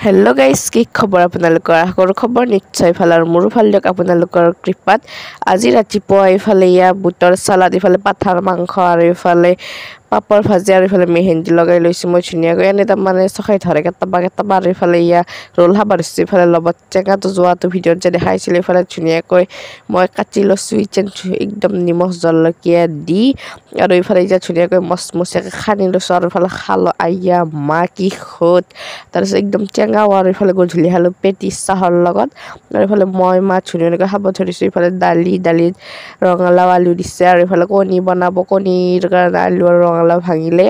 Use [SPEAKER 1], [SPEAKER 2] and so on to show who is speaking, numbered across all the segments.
[SPEAKER 1] Hello' guys, কি খবৰ আপোনালোকৰ? আশা কৰোঁ খবৰ নিশ্চয় ভাল আৰু মোৰো ভাল দিয়ক আপোনালোকৰ কৃপাত। আজি ৰাতিপুৱা এইফালে এয়া বুটৰ চালাড, ইফালে পাঠাৰ মাংস আৰু ইফালে পাপৰ ভাজি আৰু ইফালে মেহেন্দি লগাই লৈছোঁ মই ধুনীয়াকৈ। এনে তাৰমানে চখাই ধৰে কেইটাবা কেইটাবা। আৰু ইফালে এয়া ৰোল খাব ধৰিছোঁ। ইফালে লগত টেঙাটো যোৱাটো ভিডিঅ'ত যে দেখাইছিলোঁ, ইফালে ধুনীয়াকৈ মই কাটি লৈছোঁ ইতেন একদম নিমখ জলকীয়া দি। আৰু ইফালে এতিয়া ধুনীয়াকৈ মচমচীয়াকৈ সানি লৈছোঁ আৰু ইফালে খালোঁ। আইয়া মা কি সোঁত! তাৰপিছত একদম টেঙাও। আৰু ইফালে গধূলি খালোঁ পেটিছ চাহৰ লগত। আৰু ইফালে মই মা ধুনীয়াকৈ খাব ধৰিছোঁ। ইফালে দালি, দালিত ৰঙালাও আলু দিছে আৰু ইফালে কণী বনাব, কণীৰ কাৰণে আলু আৰু ৰঙালাও ভাঙিলে।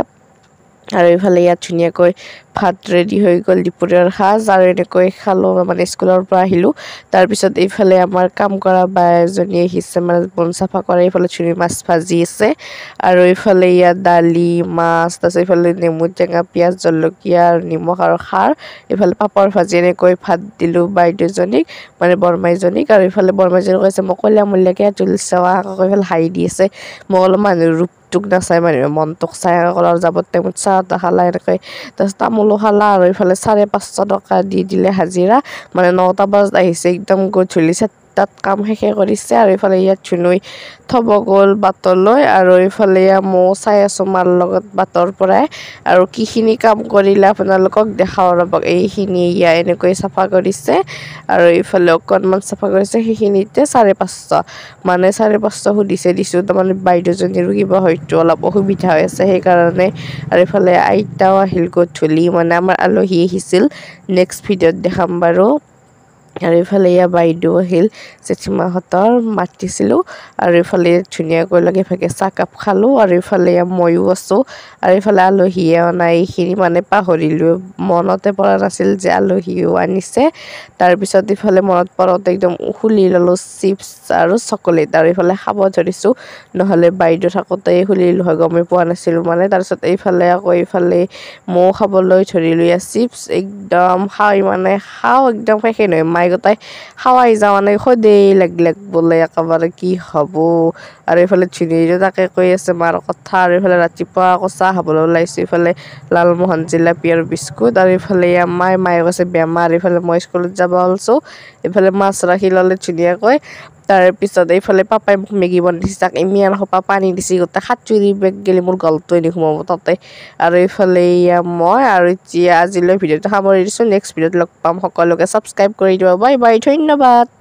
[SPEAKER 1] আৰু এইফালে ইয়াত ধুনীয়াকৈ ভাত ৰেডি হৈ গ'ল, দুপৰীয়াৰ সাজ। আৰু এনেকৈ খালোঁ, মানে স্কুলৰ পৰা আহিলোঁ। তাৰপিছত এইফালে আমাৰ কাম কৰা বা এজনী আহিছে, মানে বন চাফা কৰে। এইফালে ধুনীয়া মাছ ভাজি আছে আৰু এইফালে ইয়াত দালি, মাছ, তাৰপিছত এইফালে নেমু টেঙা, পিঁয়াজ, জলকীয়া আৰু নিমখ আৰু খাৰ, এইফালে পাপৰ ভাজি। এনেকৈ ভাত দিলোঁ বাইদেউজনীক, মানে বৰমাইজনীক। আৰু এইফালে বৰমাইজনী কৈছে, মই কলীয়া মূলীয়াকৈ তুলিছে, আকৌ এইফালে হাঁহি দি আছে। মই অলপ মানুহ ৰূপটোক নাচাই মানুহে মনটোক চাই। আৰু যাব টাইমত চাহ তাহ খালা এনেকৈ, তাৰপিছত তামোলো খালা। আৰু এইফালে 550 টকা দি দিলে হাজিৰা। মানে 9টা বজাত আহিছে, একদম গধূলি 4টাত কাম শেষে কৰিছে। আৰু এইফালে ইয়াত ধুনুই থ'ব গ'ল বাটলৈ। আৰু এইফালে ময়ো চাই আছোঁ মাৰ লগত বাটৰ পৰাই। আৰু কিখিনি কাম কৰিলে আপোনালোকক দেখাওঁ ৰ'বক। এইখিনি ইয়া এনেকৈ চাফা কৰিছে আৰু এইফালে অকণমান চাফা কৰিছে। সেইখিনিতে 550, মানে 550 সুধিছে, দিছোঁ। তাৰমানে বাইদেউজনীৰো কিবা হয়তো অলপ অসুবিধা হৈ আছে, সেইকাৰণে। আৰু এইফালে আইতাও আহিল গধূলি, মানে আমাৰ আলহী আহিছিল, নেক্সট ভিডিঅ'ত দেখাম বাৰু। আৰু এইফালে এয়া বাইদেউ আহিল, জেঠীমাহঁতৰ মাতিছিলোঁ। আৰু এইফালে ধুনীয়াকৈ লগে ভাগে চাহকাপ খালোঁ। আৰু এইফালে ময়ো আছোঁ আৰু এইফালে আলহীয়ে অনা এইখিনি, মানে পাহৰিলোঁ, মনতে পৰা নাছিল যে আলহীও আনিছে। তাৰপিছত ইফালে মনত পৰোঁতে একদম খুলি ল'লোঁ চিপছ আৰু চকলেট আৰু এইফালে খাব ধৰিছোঁ। নহ'লে বাইদেউ থাকোঁতে খুলিলোঁ হয়, গমেই পোৱা নাছিলোঁ মানে। তাৰপিছত এইফালে আকৌ এইফালে ময়ো খাবলৈ ধৰিলোঁ ইয়াৰ চিপছ। একদম খাই, মানে খাওঁ একদম শেষেই নহয়। মায়ে গোটাই খাৱাই যাওঁ, মানে সদেই লাগ লাগ বোলে একেবাৰে কি হ'ব। আৰু এইফালে ধুনীয়াকৈ তাকে কৈ আছে মাৰ কথা। আৰু এইফালে ৰাতিপুৱা আকৌ চাহ খাবলৈ ওলাইছোঁ। এইফালে লালমোহন, জিলাপি আৰু বিস্কুট। আৰু এইফালে মায়ে মায়ে কৈছে বেমাৰ। এইফালে মই স্কুলত যাব ওলছোঁ। এইফালে মাছ ৰাখি ল'লে ধুনীয়াকৈ। তাৰপিছত এইফালে পাপাই মোক মেগী বনাই দিছে, তাক ইমান সোপা পানী দিছে, গোটেই সাঁতুৰি বেগ গেলি মোৰ গলটো এনে সোমাব তাতে। আৰু এইফালে এয়া মই আৰু এতিয়া আজিলৈ ভিডিঅ'টো সামৰি দিছোঁ। নেক্সট ভিডিঅ'ত লগ পাম। সকলোকে ছাবস্ক্ৰাইব কৰি দিব। বাই বাই, ধন্যবাদ।